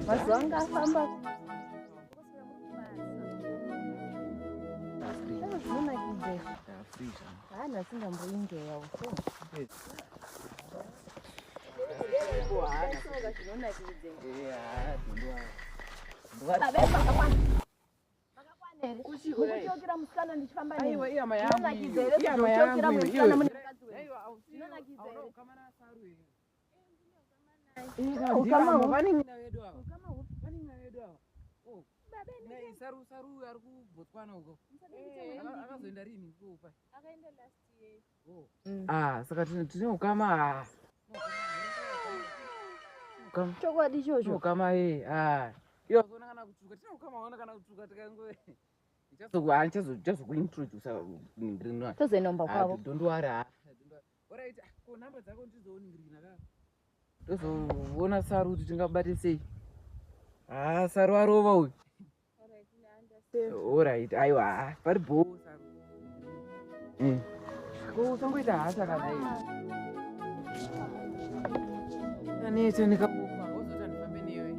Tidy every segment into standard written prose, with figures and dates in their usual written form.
Mazuva anga afamba. Zvinonakidza izvi. Haa nhasi ndamboinjoyawo so. Zvinonakidza izvi. Baba makakwana. Makakwana here? Mukuchokera musikana ndichifamba nemi. Zvinonakidza here kuzochokera musikana mune mukadzi wenyu? Zvinonakidza here? Ukama hupi? Saru saru ari kuBotswana uko. Akazoenda rini kupa? Akaenda last year. Oh. Ah, saka tine ukama. Ukama. Chokwadi ichocho. Ukama eh. Ah. Iyo ona kana kutsvuka. Tine ukama ona kana kutsvuka tikango. Ndichazokuintroduce ndiri. Tozoenda kumba kwavo. Don't worry. Alright, ko number dzako ndizooningirina ka. Tozoona Saru kuti tingabate sei. Ah, Saru arova uyu. Alright, aiwa, pari bho Saru. Ko usangoita hasha kana iwe. Taneta ndikakupa, wozoti ndifambe newe.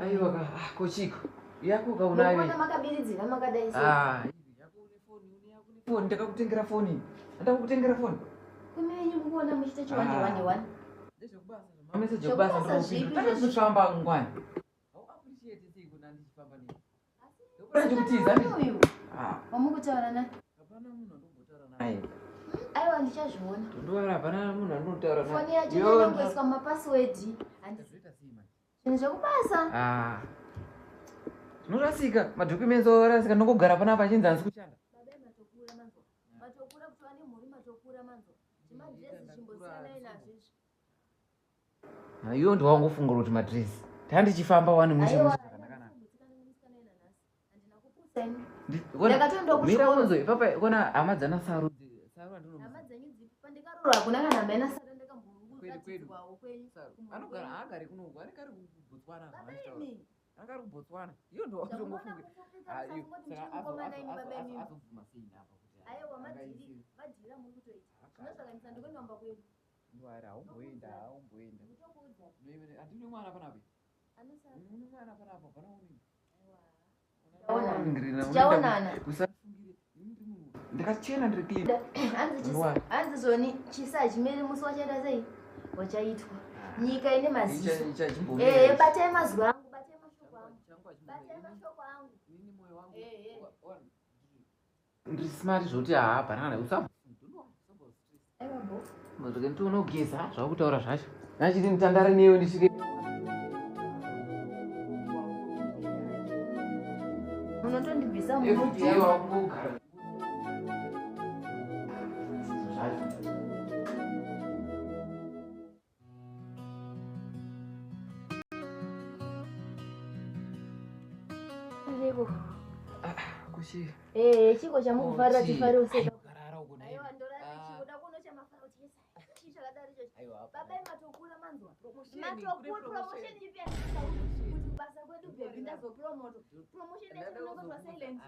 Aiwa ka, ah, kochiko yako kaunayo makabiridzira makadai sei? Ah, yako une foni, une yako une foni, ndakakutengera foni. Ndakakutengera foni. Kune mukuona muchiita chiwande wande wani. Ndezvekubasa zvamameseji ekubasa ndokupinda. Takazofamba ngwani. Hau appreciate sei kuna ndichifamba nei? Ndokura ndichikutiza uyu. Ah. Wamukutaura naye? Hapana munhu andombotaura naye. Aiwa ndichazviona. Ndowara hapana munhu andotaura naye. Foni yacho inongoiswa mapassword. Handizvoita sei manje? Zvinhu zvekubasa. Ah. Zvinorasika, madocuments orasika ndongogara panapa achinzi hanzi kushanda. Baba matokura manzwa. Matokura kuti vane mhuri matokura manzwa. Zvemadress chimbosiyanai nazvo izvi. Iwe ndiwangofunga kuti madress. Tandichifamba wani mushe mushe zvakanaka. Mira unzo ipapa kona hama dzana Saru. Saru andino. Hama dzenyu dzipi pandikaroorwa hakuna kana hama ina Saru ndakamboratidzwawo kwenyu. Anogara haagari kuno uko anenge ari kuBotswana zvaanotaura. Anenge ari kuBotswana. Iyo ndo wakutongofunga. Ah, iyo saka azobvuma sei apa kuti. Aiwa madhiri madhiri amuri kutoita. Zvinoshakanisa ndikuenda kwedu. Ndwara haumboenda haumboenda. Handine mwana panapa. Une mwana panapa hapana unini. Tichaonana. Ndakachena ndiri clean. Hanzi zoni chisa hachimeri musi wachaita sei? Wachaitwa. Nyika ine maziso. Eh, batai mazwi angu, batai mashoko angu. Batai mashoko angu. Eh, eh. Ndiri smart zvoti haa banana usam. Aiwa bo. Mazoke ndionogeza zvakutaura zvacho. Nachiti nditandare newe ndisvike. Unotondibvisa Every day wakugara. Zvacho. Ndiko. Kuchi. Eh, chiko chamukufarira tifare useka. Garara uko naye. Aiwa ndorara chikuda kuno chamafaro chese. Chii chakadaro ichocho? Aiwa. Baba matokura manzwa. Matokura promotion ipi yandinotaura kuti basa kwedu baby ndazopromoto. Promotion yacho inongoitwa silent.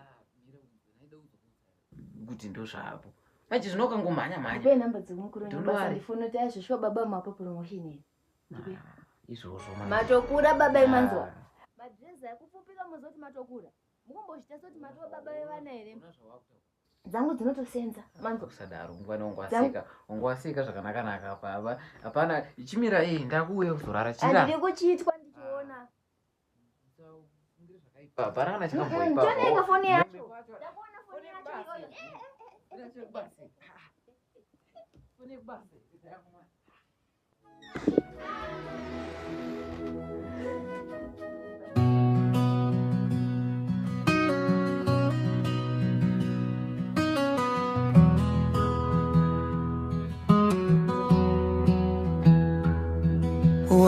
Kuti ndozvapo. Manje zvino ukangomhanya mhanya. Ndipe namba dzekumukuru Don't basa worry. ndifone kuti aizvoshuwa baba mapa promotion here. Ndipe. Izvozvo manje. Matokura baba imanzwa. Madress akupfupika muzoti matokura. Mukumbozvita soti matova baba vevana here? Dzangu dzinotosenza manzwa. Usadaro ungwana ungwaseka. Ungwaseka zvakanaka naka apa. Apa hapana chimira eh ndakuuya kuzorara chira. Handidi kuchiitwa ndichiona. Hapana kana chakamboipa. Toneka foni yacho. Ndakuona foni yacho iyoyo. Foni yekubasa.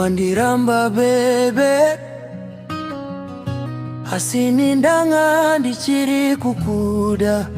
Wandiramba baby, asi ini ndanga ndichiri kukuda.